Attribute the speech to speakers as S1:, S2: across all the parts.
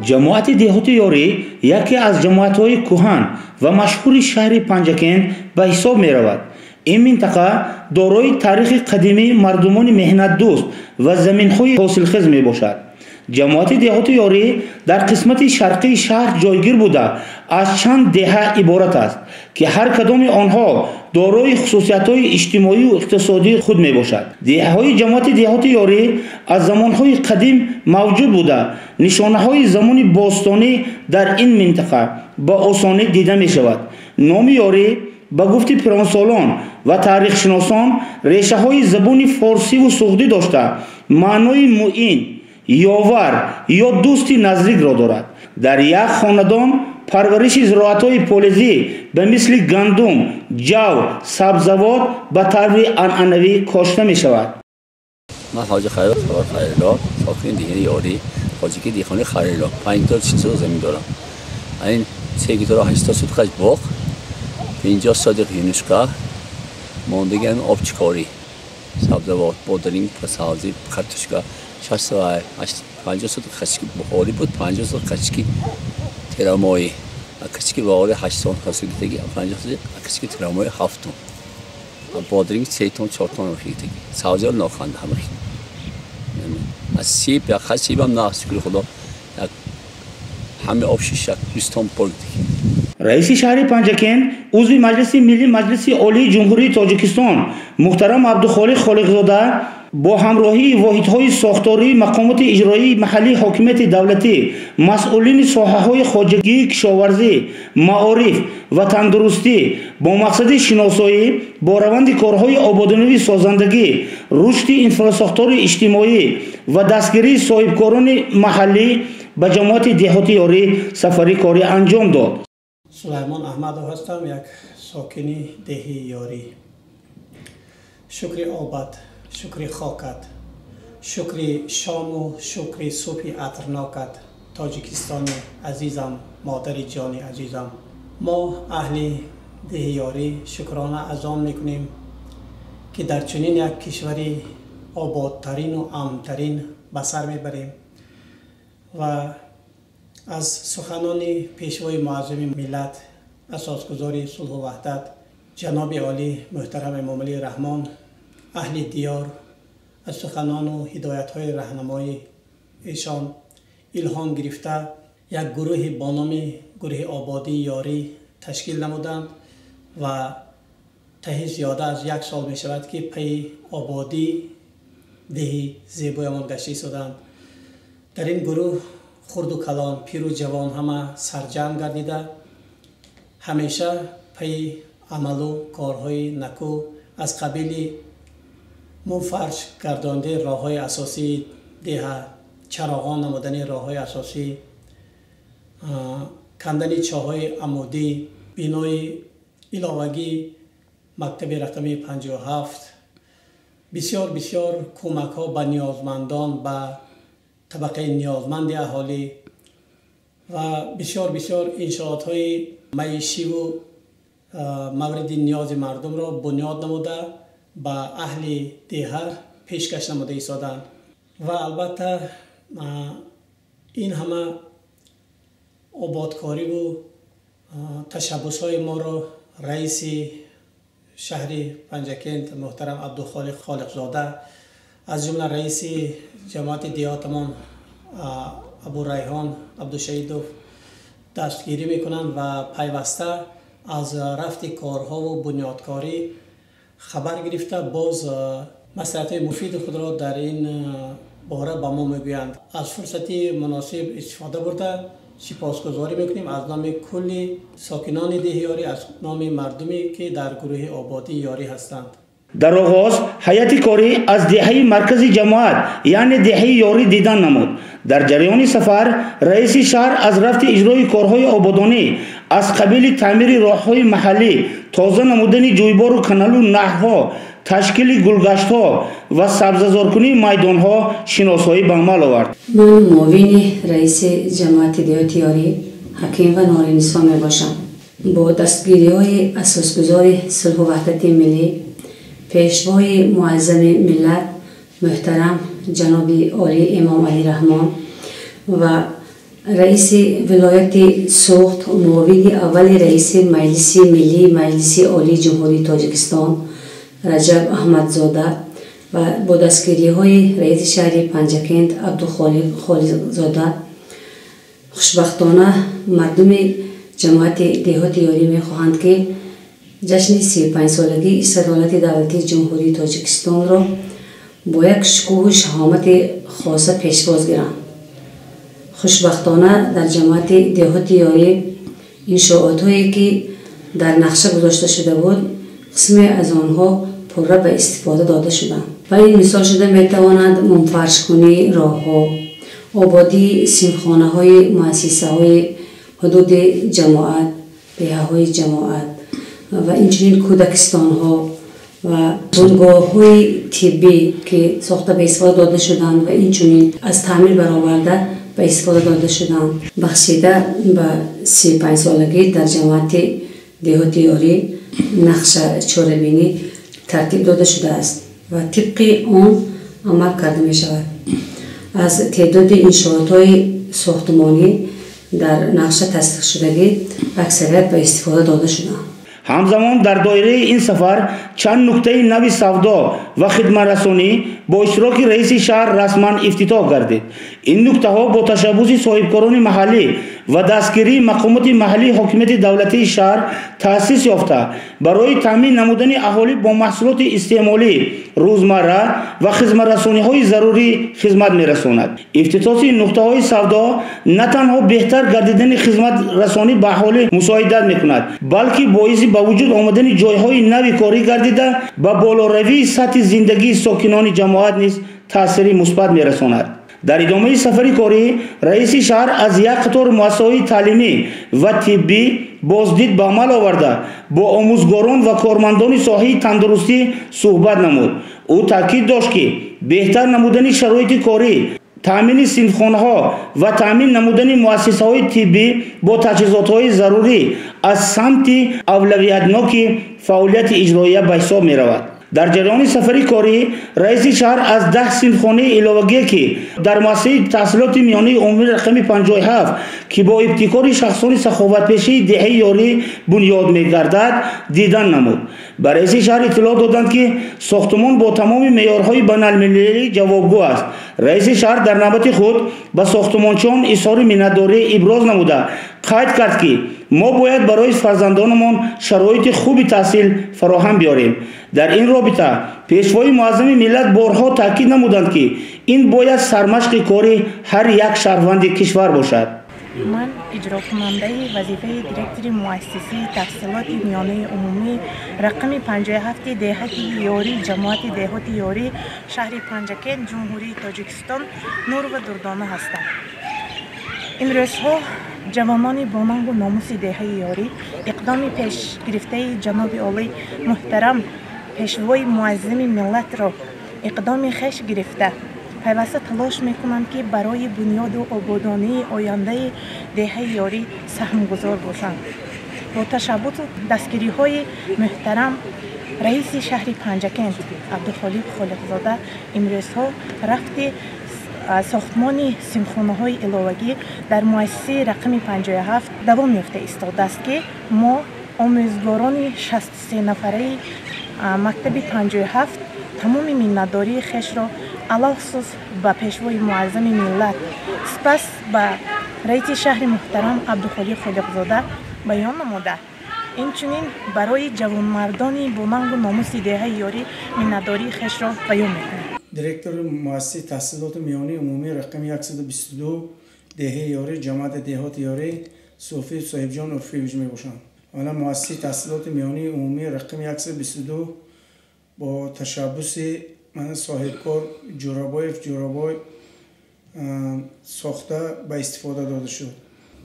S1: Ҷамоати деҳоти Ёрӣ яке аз ҷамоатҳои кӯҳан ва машҳури шаҳри Панҷакент ба ҳисоб меравад. Ин минтақа дорои таърихи қадимии мардумони меҳнатдӯст ва заминҳои ҳосилхез мебошад. Ҷамоати деҳоти Ёрӣ дар қисмати шарқии шаҳр ҷойгир буда, аз чанд деҳа иборат аст, ки ҳар кадоми онҳо дорои хусусиятҳои иҷтимоию иқтисодии худ мебошад. Деҳаҳои ҷамоати деҳоти Ёрӣ аз замонҳои қадим мавҷуд буда, нишонаҳои замони бостонӣ дар ин минтақа ба осонӣ дида мешавад. Номи Ёрӣ ба гуфти пиронсолон ва таърихшиносон решаҳои забони форсиву суғдӣ дошта, маънои муин, ёвар ё дӯсти наздикро дорад. Дар як хонадон парвариши зироатҳои полезӣ ба мисли гандум, ҷав, сабзавот ба таври анъанавӣ кошта мешавад.
S2: Ман Ҳоҷи Хайрулло Хайрулло, сокини деҳаи Ёрӣ, хоҷагии деҳқони Хайрулло. 5 гектар 600 замин дорам. Ин 3 гектар 800 сотка боғ, 50 сотик юнучқа, мондагӣ обчикорӣ, сабзавот, бодринг, сабзӣ, картошка, 50 сотик хачки бухорӣ буд, 50 сотик хачки терамоӣ, качки бухорӣ 8 тон хасидагӣ, 50 сотик качки терамоӣ 7 тон, бодринг 3 тон, 4 тон хидагӣ, сабзиро ноханда ҳама. Аз сиб, як хас сибам на, шукри Худо, як ҳама об шиш, як 20 тон пул.
S1: Раиси шаҳри Панҷакент, узви Маҷлиси Миллӣ Маҷлиси Олии Ҷумҳурии Тоҷикистон муҳтарам Абдухолиқ Холиқзода бо ҳамроҳии воҳидҳои сохтории мақомоти иҷроии маҳаллии ҳокимияти давлатӣ, масъулини соҳаҳои хоҷагии кишоварзӣ, маориф ва тандурустӣ бо мақсади шиносоӣ бо раванди корҳои ободонивии созандагӣ, рушди инфрасохтори иҷтимоӣ ва дастгирии соҳибкорони маҳаллӣ ба ҷамоати деҳоти Ёрӣ сафари корӣ анҷом дод.
S3: Сулаймон Аҳмадов ҳастам, як сокини деҳи Ёрӣ. Шукри обад, шукри хокат, шукри шому шукри субҳи атрнокат, Тоҷикистони азизам, модари ҷони азизам. Мо аҳли деҳи Ёрӣ шукрона аз он мекунем, ки дар чунин як кишвари ободтарину амнтарин ба сар мебарем ва аз суханони пешвои муаззами миллат, асосгузори сулҳу ваҳдат, ҷаноби олӣ муҳтарам Эмомалӣ Раҳмон, аҳли диёр аз суханону ҳидоятҳои раҳнамои эшон илҳом гирифта, як гурӯҳи бо номи гурӯҳи ободии Ёрӣ ташкил намуданд ва таҳи зиёда аз як сол мешавад, ки пайи ободии деҳи зебоямон гашта истоданд. Дар ин гурӯҳ хурду калон, пиру ҷавон ҳама сарҷамъ гардида, ҳамеша пайи амалу корҳои накӯ аз қабили мунфарш гардондаи роҳҳои асосии деҳа, чароғон намудани роҳҳои асосӣ, кандани чоҳҳои амудӣ, бинои иловагӣ мактаби рақами 57, бисёр бисёр кӯмакҳо ба ниёзмандон, ба табақаи ниёзманди аҳолӣ ва бисёр бисёр иншоотҳои маишиву мавриди ниёзи мардумро бунёд намуда ба аҳли деҳа пешкаш намуда истоданд. Ва албатта ин ҳама ободкориву ташаббусҳои моро раиси шаҳри Панҷакент муҳтарам Абдухолиқ Холиқзода, аз ҷумла раиси ҷамоати деҳотамон Абурайҳон Абдушаҳидов дастгирӣ мекунанд ва пайваста аз рафти корҳову бунёдкорӣ хабар гирифта, боз маслиҳатҳои муфиди худро дар ин бора ба мо мегӯянд. Аз фурсати муносиб истифода бурда сипосгузорӣ мекунем аз номи кулли сокинони деҳи Ёрӣ, аз номи мардуме, ки дар гурӯҳи ободии Ёрӣ ҳастанд.
S1: Дар оғоз ҳайати корӣ аз деҳаи маркази ҷамоат, яъне деҳаи Ёрӣ дидан намуд. Дар ҷараёни сафар раиси шаҳр аз рафти иҷрои корҳои ободонӣ аз қабили таъмири роҳҳои маҳаллӣ, тоза намудани ҷӯйбору каналу наҳрҳо, ташкили гулгаштҳо ва сабзазоркунии майдонҳо шиносоӣ ба амал овард.
S4: Ман муовини раиси ҷамоати деҳоти Ёрӣ Ҳаким ва Норинисо мебошам. Бо дастгириҳои асосгузори сулҳу ваҳдати миллӣ, пешвои муаззами миллат муҳтарам ҷаноби олӣ Эмомалӣ Раҳмон ва Раиси вилояти Суғд, муовини аввали раиси Маҷлиси Миллии Маҷлиси Олии Ҷумҳурии Тоҷикистон Раҷаб Аҳмадзода ва бо дастгириҳои раиси шаҳри Панҷакент Абдухолиқ Холиқзода хушбахтона мардуми ҷамоати деҳоти Ёрӣ мехоҳанд, ки ҷашни 35-солагии истиқлолияти давлатии Ҷумҳурии Тоҷикистонро бо як шукӯҳу шаҳомати хоса пешвоз гиранд. Хушбахтона дар ҷамоати деҳоти Ёрӣ иншоотҳое, ки дар нақша гузошта шуда буд, қисме аз онҳо пурра ба истифода дода шуданд. Ва ин мисол шуда метавонанд мумфаршкунии роҳҳо, ободии синфхонаҳои муассисаҳои ҳудуди ҷамоат, деҳаҳои ҷамоат ва инчунин кӯдакистонҳо ва бунгоҳҳои тиббӣ, ки сохта ба истифода дода шуданд ва инчунин аз таъмир бароварда ба истифода дода шуданд. Бахшида ба 35-солагӣ дар ҷамоати деҳоти Ёрӣ нақша чорабинӣ тартиб дода шудааст ва тибқи он амал карда мешавад. Аз теъдоди иншоотҳои сохтмонӣ дар нақша тасдиқшудагӣ аксарият ба истифода дода шуданд.
S1: Ҳамзамон дар доираи ин сафар чанд нуктаи нави савдо ва хидматрасонӣ бо иштироки раиси шаҳр расман ифтитоҳ гардид. Ин нуктаҳо бо ташаббуси соҳибкорони маҳаллӣ ва дастгирии мақомоти маҳаллии ҳокимияти давлатии шаҳр таъсис ёфта, барои таъмин намудани аҳолӣ бо маҳсулоти истеъмолӣ, рӯзмарра ва хизматрасониҳои зарурӣ хизмат мерасонад. Ифтитоҳи нуқтаҳои савдо на танҳо беҳтар гардидани хизматрасонӣ ба аҳолӣ мусоидат мекунад, балки боиси ба вуҷуд омадани ҷойҳои нави корӣ гардида, ба болоравии сатҳи зиндагии сокинони ҷамоат низ таъсири мусбат мерасонад. Дар идомаи сафари корӣ раиси шаҳр аз як қатор муассисаҳои таълимӣ ва тиббӣ боздид ба амал оварда, бо омӯзгорон ва кормандони соҳаи тандурустӣ суҳбат намуд. Ӯ таъкид дошт, ки беҳтар намудани шароити корӣ, таъмини синфхонаҳо ва таъмин намудани муассисаҳои тиббӣ бо таҷҳизотҳои зарурӣ аз самти авлавиятноки фаъолияти иҷроия ба ҳисоб меравад. Дар ҷараёни сафари корӣ раиси шаҳр аз 10 синфхонаи иловагие, ки дар муассисаи таҳсилоти миёнаи умумии рақами 57, ки бо ибтикори шахсони саховатпешаи деҳаи Ёрӣ бунёд мегардад, дидан намуд. Ба раиси шаҳр иттилоъ доданд, ки сохтмон бо тамоми меъёрҳои байналмилалӣ ҷавобгӯ аст. Раиси шаҳр дар навбати худ ба сохтмончиён изҳори миннатдорӣ иброз намуда, қайд кард, ки мо бояд барои фарзандонамон шароити хуби таҳсил фароҳам биёрем. Дар ин робита пешвои муаззами миллат борҳо таъкид намуданд, ки ин бояд сармашқи кори ҳар як шаҳрванди кишвар бошад.
S5: Ман иҷрокунандаи вазифаи директори муассисаи таҳсилоти миёнаи умумӣ рақами 57 деҳати Ёрӣ, ҷамоати деҳоти Ёрӣ, шаҳри Панҷакент, Ҷумҳурии Тоҷикистон Нурова Дурдона ҳастам. Имрӯзҳо ҷавонони бонангу номуси деҳаи Ёрӣ иқдоми пешгирифтаи ҷаноби олӣ муҳтарам пешвои муаззами миллатро иқдоми хеш гирифта, пайваста талош мекунанд, ки барои бунёду ободонии ояндаи деҳаи Ёрӣ саҳмгузор бошанд. Бо ташаббусу дастгириҳои муҳтарам раиси шаҳри Панҷакент Абдухолиқ Холиқзода имрӯзҳо рафти сохтмони синфхонаҳои иловагӣ дар муассисаи рақами 57 давом ёфта истодааст, ки мо омӯзгорони 63 нафараи мактаби 57 тамоми миннатдории хешро алахусус ба пешвои муаззами миллат, сипас ба раиси шаҳри муҳтарам Абдухолиқ Холиқзода баён намуда, инчунин барои ҷавонмардони бонангу номуси деҳаи Ёрӣ миннатдории хешро баён мекунем.
S6: Директори муассисаи таҳсилоти миёнаи умумии рақами 122 деҳаи Ёрӣ, ҷамоати деҳоти Ёрӣ Суфиев Соҳибҷон Урфиевич мебошанд. Ана муассисаи таҳсилоти миёнаи умумии рақами 122 бо ташаббуси соҳибкор Ҷӯрабоев Ҷӯрабой сохта ба истифода дода шуд.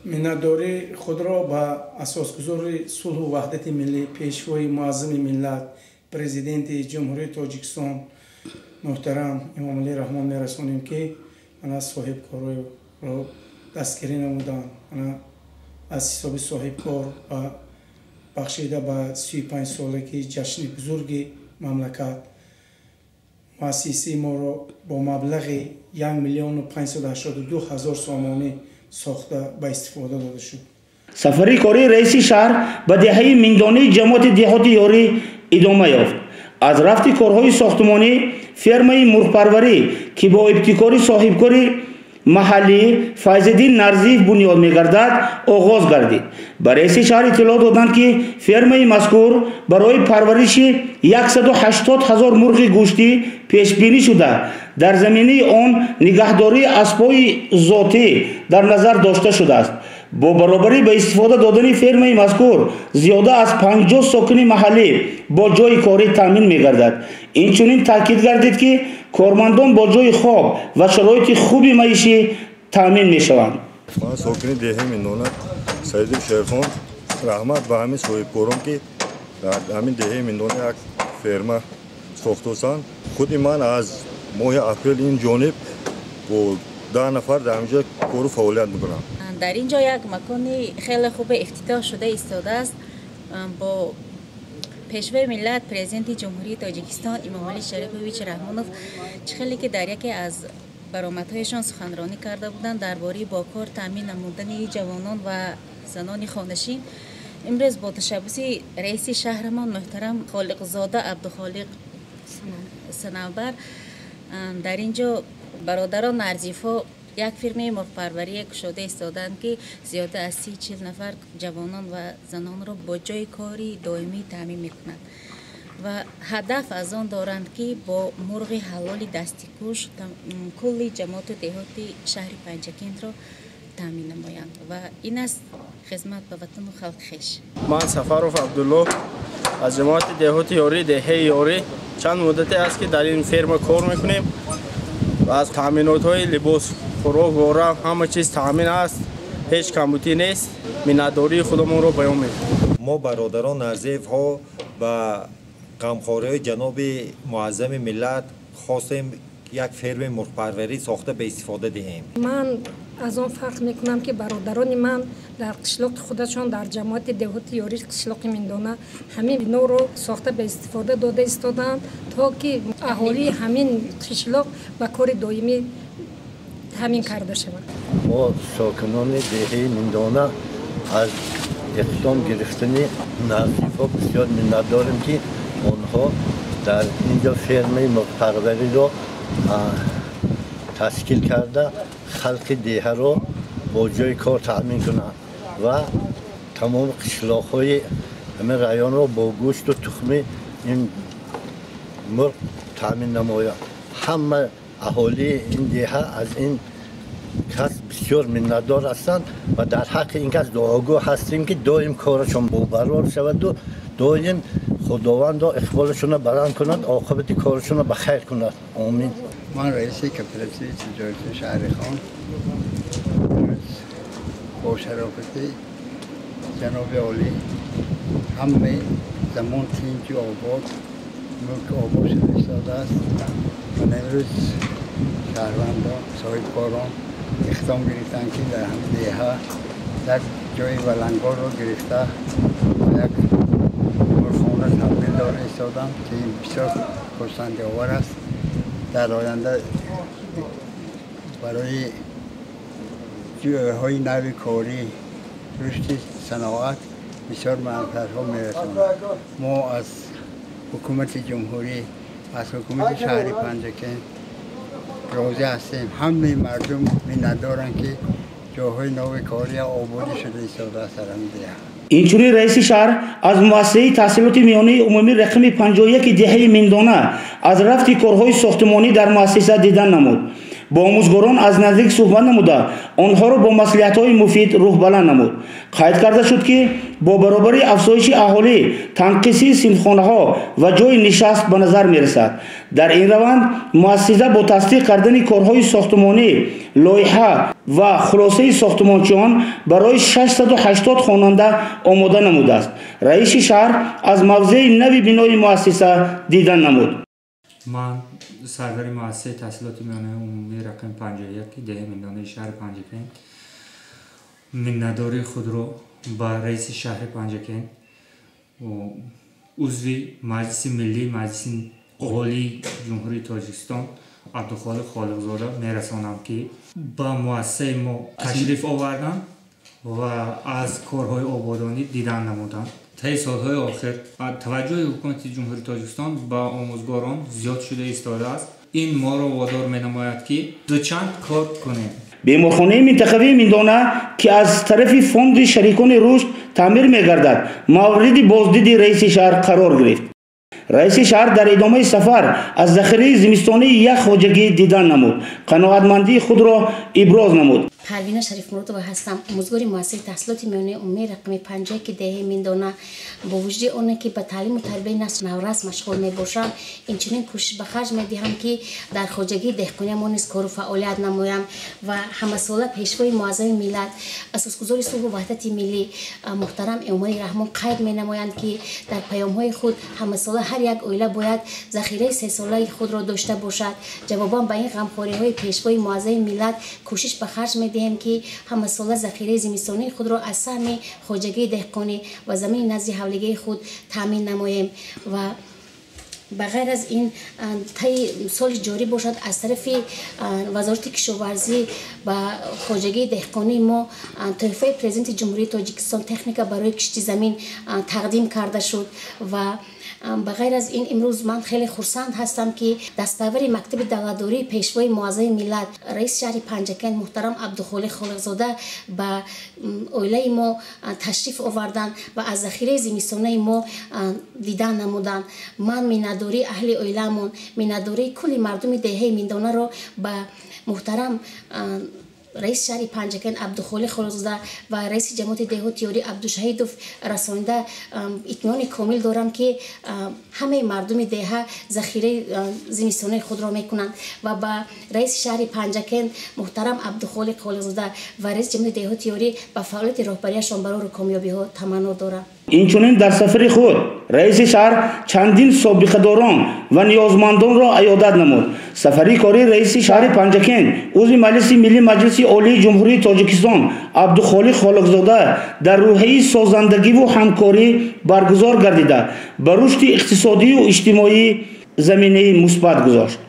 S6: Миннатдории худро ба асосгузори сулҳу ваҳдати миллӣ, пешвои муаззами миллат, президенти Ҷумҳурии Тоҷикистон муҳтарам Эмомалӣ Раҳмон мерасонем, ки ана соҳибкорро дастгирӣ намуданд. Ана аз ҳисоби соҳибкор ва бахшида ба 35-солагии ҷашни бузурги мамлакат муассисаи моро бо маблағи 1 582 000 сомонӣ сохта ба истифода дода шуд.
S1: Сафари кории раиси шаҳр ба деҳаи Миндонии ҷамоати деҳоти Ёрӣ идома ёфт. Аз рафти корҳои сохтмонӣ фермаи мурғпарварӣ, ки бо ибтикори соҳибкори маҳаллӣ Файзиддин Нарзиев бунёд мегардад, оғоз гардид. Ба раиси шаҳр иттилоъ доданд, ки фермаи мазкур барои парвариши 180 ҳазор мурғи гӯштӣ пешбинӣ шуда, дар заминаи он нигаҳдории аспҳои зотӣ дар назар дошта шудааст. Бо баробарӣ ба истифода додани фермаи мазкур зиёда аз 50 сокини маҳаллӣ бо ҷойи корӣ таъмин мегардад. Инчунин таъкид гардид, ки кормандон бо ҷойи хоб ва шароити хуби маишӣ таъмин мешаванд.
S7: Ман сокини деҳаи Миндона Саидов Шерхон. Раҳмат ба ҳамин соҳибкорон, ки дар ҳамин деҳаи Миндона як ферма сохтосанд. Худи ман аз моҳи апрел ин ҷониб бо 10 нафар дар ҳаминҷо кору фаъолият мекунам.
S8: Дар ин ҷо як макони хеле хубе ифтитоҳ шуда истодааст бо пешвои миллат, президенти Ҷумҳурии Тоҷикистон Имомалӣ Шарипович Раҳмонов, чӣ хеле ки дар яке аз баромадҳояшон суханронӣ карда буданд дар бораи бо кор таъмин намудани ҷавонон ва занони хонашин. Имрӯз бо ташаббуси раиси шаҳрамон муҳтарам Холиқзода Абдухолиқ Санавбар дар ин ҷо бародарон Нарзиевҳо як фирмаи мурғпарварие кушода истодаанд, ки зиёда аз 30-40 нафар ҷавонон ва занонро бо ҷойи кори доимӣ таъмин мекунад ва ҳадаф аз он доранд, ки бо мурғи ҳалоли дастикуш кулли ҷамоату деҳоти шаҳри Панҷакентро таъмин намоянд ва ин аст хизмат ба ватану халқи хеш.
S9: Ман Сафаров Абдулло аз ҷамоати деҳоти Ёрӣ, деҳаи Ёрӣ. Чанд муддате аст, ки дар ин ферма кор мекунем. Аз таъминотҳои либос, хӯрок, вора ҳама чиз таъмин аст, ҳеҷ камбудӣ нест. Миннатдории худамонро баён мекунем.
S10: Мо бародарон Нарзиевҳо ба ғамхориҳои ҷаноби муаззами миллат хостем як фермаи мурғпарварӣ сохта ба истифода диҳем.
S11: Ман аз он фахр мекунам, ки бародарони ман дар қишлоқи худашон, дар ҷамоати деҳоти Ёрӣ, қишлоқи Миндона ҳамин биноро сохта ба истифода дода истодаанд, то ки аҳолии ҳамин қишлоқ ба кори доимӣ таъмин карда шавад.
S12: Мо сокинони деҳаи Миндона аз иқдом гирифтани Нарзиевҳо бисёр миннатдорем, ки онҳо дар ин ҷо фермаи мурғпарвариро ташкил карда, халқи деҳаро бо ҷойи кор таъмин кунанд ва тамоми қишлоқҳои ҳамин районро бо гӯшту тухми ин мурғ таъмин намоянд. Ҳама аҳолии ин деҳа аз ин кас бисёр миннатдор ҳастанд ва дар ҳаққи ин кас дуогӯ ҳастем, ки доим корашон бобарор шаваду доим Худовандо иқболашонро баланд кунад, оқибати корашонро ба хайр кунад. Омин.
S13: Ман раиси кооперативи тиҷоратии шаҳри Хон. Бо шарофати ҷаноби олӣ ҳамаи замон тинҷу обод, мулк обод шуда истодааст ва имрӯз шаҳрвандон, соҳибкорон иқдом гирифтанд, ки дар ҳамин деҳа як ҷои валангорро гирифта як мурғхона табдил дода истоданд, ки ин бисёр хурсандиовар аст. Дар оянда барои ҷойҳои нави корӣ, рушди саноат бисёр манфиатҳо мерасонад. Мо аз ҳукумати ҷумҳурӣ, аз ҳукумати шаҳри Панҷакент розӣ ҳастем. Ҳамаи мардум миннатдоранд, ки ҷойҳои нави корӣ ободӣ шуда истодааст дар ҳамин деҳа.
S1: Инчунин раиси шаҳр аз муассисаи таҳсилоти миёнаи умумӣ рақами 51 деҳаи Миндона аз рафти корҳои сохтмонӣ дар муассиса дидан намуд. Бо омӯзгорон аз наздик суҳбат намуда, онҳоро бо маслиҳатҳои муфид рӯҳбаланд намуд. Қайд карда шуд, ки бо баробари афзоиши аҳолӣ танқисии синфхонаҳо ва ҷойи нишаст ба назар мерасад. Дар ин раванд муассиса бо тасдиқ кардани корҳои сохтмонӣ, лоиҳа ва хулосаи сохтмончиён барои 680 хонанда омода намудааст. Раиси шаҳр аз мавзеи нави бинои муассиса дидан намуд.
S14: Ман сарвари муассисаи таҳсилоти миёнаи умумии рақами 51 деҳаи Миндонаи шаҳри Панҷакент миннатдории худро ба раиси шаҳри Панҷакент, узви Маҷлиси Миллӣ, Маҷлиси Олии Ҷумҳурии Тоҷикистон Абдухолиқ Холиқзода мерасонам, ки ба муассисаи мо ташриф оварданд ва аз корҳои ободонӣ дидан намуданд. Таи солҳои охир таваҷҷӯҳи ҳукумати Ҷумҳурии Тоҷикистон ба омӯзгорон зиёд шуда истодааст. Ин моро водор менамояд, ки дучанд кор кунем.
S1: Беморхонаи минтақавии Миндона, ки аз тарафи фонди шарикони рушд таъмир мегардад, мавриди боздиди раиси шаҳр қарор гирифт. Раиси шаҳр дар идомаи сафар аз захираи зимистонии як хоҷагӣ дидан намуд, қаноатмандии худро иброз намуд.
S15: Парвина Шарифмуродова ҳастам, омӯзгори муассисаи таҳсилоти миёнаи умумии рақами 51 ки деҳаи Миндона. Бо вуҷуди оне ки ба таълиму тарбияи насл наврас машғул мебошам, инчунин кӯшиш ба харҷ медиҳам, ки дар хоҷагии деҳқониям низ кору фаъолият намоям ва ҳамасола пешвои муаззами миллат, асосгузори сулҳу ваҳдати миллӣ муҳтарам Эмомалӣ Раҳмон қайд менамоянд, ки дар паёмҳои худ ҳамасола ҳар як оила бояд захираи сесолаи худро дошта бошад. Ҷавобан ба ин ғамхориҳои пешвои муаззами миллат кӯшиш ба харҷ медиҳем, ки ҳамасола захираи зимистонии худро аз саҳми хоҷагии деҳқонӣ ва замини назди ҳавлигии худ таъмин намоем. Ва ба ғайр аз ин, таи соли ҷорӣ бошад, аз тарафи Вазорати кишоварзӣ ба хоҷагии деҳқонии мо тӯҳфаи Президенти Ҷумҳурии Тоҷикистон техника барои кишти замин тақдим карда шуд. Ва ба ғайр аз ин, имрӯз ман хеле хурсанд ҳастам, ки дастпарвари мактаби давлатдории пешвои муаззами миллат, раиси шаҳри Панҷакент муҳтарам Абдухолиқ Холиқзода ба оилаи мо ташриф оварданд ва аз захираи зимистонаи мо дидан намуданд. Ман миннатдории аҳли оилаамон, миннатдории кулли мардуми деҳаи Миндонаро ба муҳтарам раиси шаҳри Панҷакент Абдухолиқ Холиқзода ва раиси ҷамоати деҳоти Ёрӣ Абдушаҳидов расонида, итминони комил дорам, ки ҳамаи мардуми деҳа захираи зимистонаи худро мекунанд. Ва ба раиси шаҳри Панҷакент муҳтарам Абдухолиқ Холиқзода ва раиси ҷамоати деҳоти Ёрӣ ба фаъолияти роҳбарияшон барору комёбиҳо таманно дорам.
S1: Инчунин дар сафари худ раиси шаҳр чандин собиқадорон ва ниёзмандонро аёдат намуд. Сафари кории раиси шаҳри Панҷакент, узви Маҷлиси Миллӣ Маҷлиси Олии Ҷумҳурии Тоҷикистон Абдухолиқ Холиқзода дар рӯҳияи созандагиву ҳамкорӣ баргузор гардида, ба рушди иқтисодию иҷтимоӣ заминаи мусбат гузошт.